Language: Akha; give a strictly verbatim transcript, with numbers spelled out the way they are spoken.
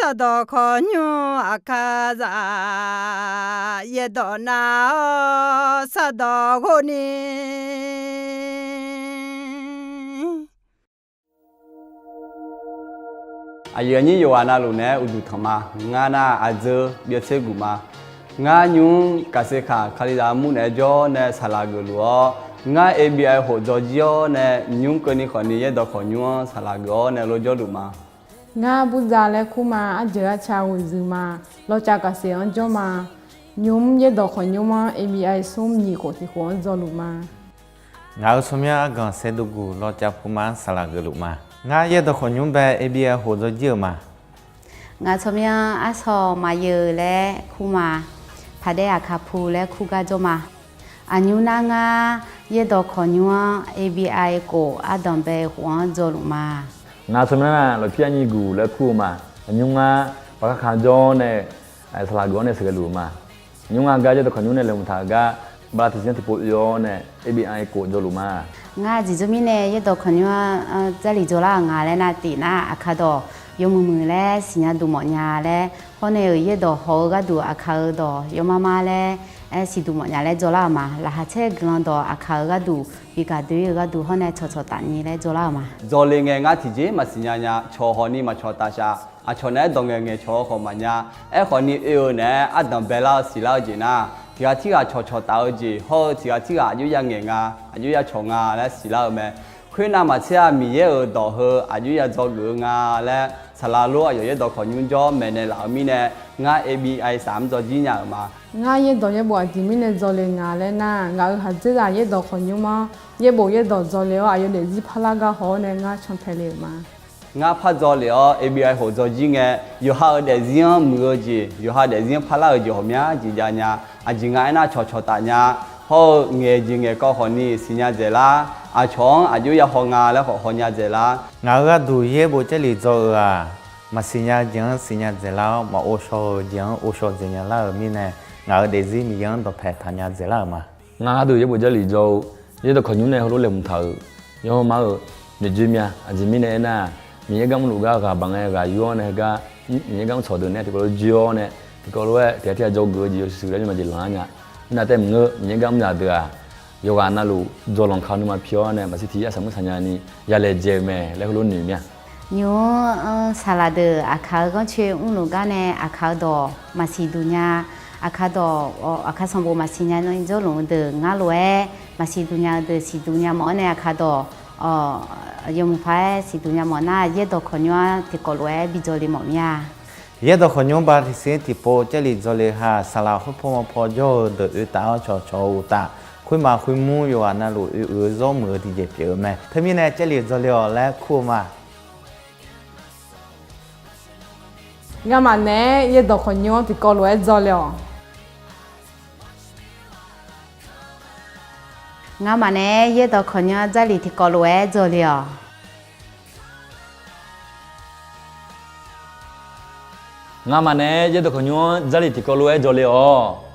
Sardawq khawqnymr aqkar zaq, yaerdawq nav-awr sardawq ghov ni. Aqyuif aqnyir yawqghaq navluf naeq-aer uqduq tanq ma. Ngar nar aqdzeur byovtser guf ma. Ngar nymr Kaqsevkaq Kalizaq armur naeq-aer jawr nae saqlaq geufluf-awr, ngar A B I khof dzawjir-awr nae nymr keuvni khawfni yaerdawq khawqnymr-anr saqlaq geuf-awr nae lor jawrluf ma. Ngar Burza laer kur ma. Arjeuq arca ghoeqzuiq ma. Lawcav Kaqsef-anr jawr ma. Nymr yaerdawq khawqnymr-anr A B I smr nyiq khof tiq khof-anr dzawluf ma. Ngaq-euq tsawrmyanr arganq saevdov-aq lawcav puma-anr saqlaq geufluf ma. Ngar yaerdawq khawqnymr bae A B I khof dzawjir-euq ma. Ngaq tsawrmyanr arsawq maqyeu laer kur ma. Paqdaer aqkaq pu laer kur gar jawr ma. Aqnymr nar ngar yaerdawq khawqnymr-anr A B I khof ardanqbae khof-anr dzawluf ma. Ngaq tsawrmyanr nar lawqpir arnyi guq laer kur-eu ma. Aqnymr ngar paqkar kaq jawr nae saqlaq geuf-awr nae sheuqghae luf-eu ma. Nymr ngar gar yaerdawq khawqnymr nae laeqhmq taq-euq gar bala tiqsiq-anr tiqpov oe-awr nae A B I khof dzawluf ma. Ngar aqjeq jawr mirnae yaerdawq khawqnymr-anr Jarlif dzawlar-euq nga laer nar tiq nar aqkaq dawq yawmuiq muiq laer siqnya duq mawfnya laer, hawr nae-euq yaerdawq hawq-eu gharduq aqkaq-eu dawq yawmar mar laer aer siqduq mawfnya laer dzawlar-euq ma. Laqkhaq caer-eu guiqlanq dawq aqkaq-eu gharduq bi gaq doe-eu gharduq hawr nae cawqcawq taf ni laer dzawlar-euq ma. Dzawle ngae ngar tiqjeq maqsiq nya nya. Cawq hawq ni maqcawq taf shaq. Aqcawq naeq-aer dawq ngaeq ngaeq cawq-eu khawf maqnya. Aerkhawf ni oe-eu naeq-aer ardanq baelar-eu siqlar-eu jeq nar, tiq ghaq tirghaq cawqcawq taf-eu jeq hawr-eu tiq ghaq tirghaq aqjox ya ngaeq nga, aqjox ya cawq nga laer siqlar-eu mae. Khoernav maqtser-a, Miqyaer-euq dawq heu aqjox ya dzawgeuf-eu nga laer saqlaq lor aqyawf yaerdawq khawqnymr jawr maeqnaeq laf-euq mirnae, ngar A B I saf-anr dzawjir nya-euq ma. Ngar yaerdawq yaerbof aqjeq mirnae dzawle nga laer nar, ngaq-euq khaqdzerzaq yaerdawq khawqnymr-anr yaerbof yaerdawq dzawle-awr aqyawf daefzir parlar gar haw-awr nae ngar cantae le-euq ma. Ngar par dzawle-awr A B I khof dzawjir ngae, yawqha-euq daefzir-anr muiq-eu jeq, yawqha daefzir-anr parlar-euq jeq ghawqmya jeq jav nya. Aqjeq nga aernar, cawqcawq taf nya. Hawr-eu ngaeq jeq ngaeq kawv khawfni siqnya dzaeqlar. Aqcawq-anr aqjox ya haw nga laer khawf hawnya dzaeqlar. Ngaq-euq gharduq yaerbof Jarlif dzaw-eu-aq, maqsiq nya-eu jeq-anr siqnya dzaeqlar-awr, maqghovshaw-eu jeq-anr ghovshaw dzaeqnya lar-euq mirnae, ngaq-euq daefzir Miqyaer-anr dawqpae taqnya dzaeqlar-euq ma. Ngaq gharduq yaerbof Jarlif dzaw-eu yaerdawq khawqnymr nae heulof laeqhmq taq-euq, yawr mar-eu noeqjoe mya. Aqjeq mirnae aernar, Miqyaer gar mrluf gar ghaq baq ngae ghaq yur-awr nae heugar, Miqyaer gar mr tsawq deuq nae tiqkawv lof-aer joe-awr nae, tiqkawv lof-aer tiq ghaq tirghaq dzawgeuf-eu jeq yawshuif shuif laer nymrma jeq lanq-ar nya. Khoernav taef maqngeur, Miqyaer gar mr zaqdeuq-aq, yawqghaq navluf dzawlanq ka nuima pi-awr nae maqshir tiq yar saqmur saqnya ni yalaejae-eu mae laer heulof noeq mya. Nymq-anr saqlaq deuq aqkaq-eu ghanrcoe mrluf gar nae aqkaq-eu dawq maqsiq duq nya. Aqkaq dawq, aqkaq sanqbof maqsiq nya ni jawrluf-eu deuq ngar lof-aer maqsiq duq nya-eu deuq siq duq nya mawf-awr nae aqkaq dawq yawmuiq paq-aer siq duq nya mawf nar, yaerdawq khawqnymr-anr tiqkawv lof-aer bi dzawle mawf mir-a. Yaerdawq khawqnymr ba tiqsiq-anr tiqpov Jarlif dzawle ha, saqlaq khoerpaw mawrpaw jawr-eu deuq oe taf-awr cawqcawq-eu uqtaf, khoermaf khoermur yawqghaq navluf oe uiq-eu zawr muiq-eu tiqjeq pyeuf-eu mae. Teumirnae Jarlif dzawle-awq laer kur-eu ma. Ngamaf naeq-aer yaerdawq khawqnymr-anr tiqkawv lof-aer dzawle-awq. Ngamaf naeq-aer yaerdawq khawqnymr-anr Jarlif tiqkawv lof-aer dzawle-awq. Ngamaf naeq-aer yaerdawq khawqnymr-anr Jarlif tiqkawv lof-aer dzawle-awq.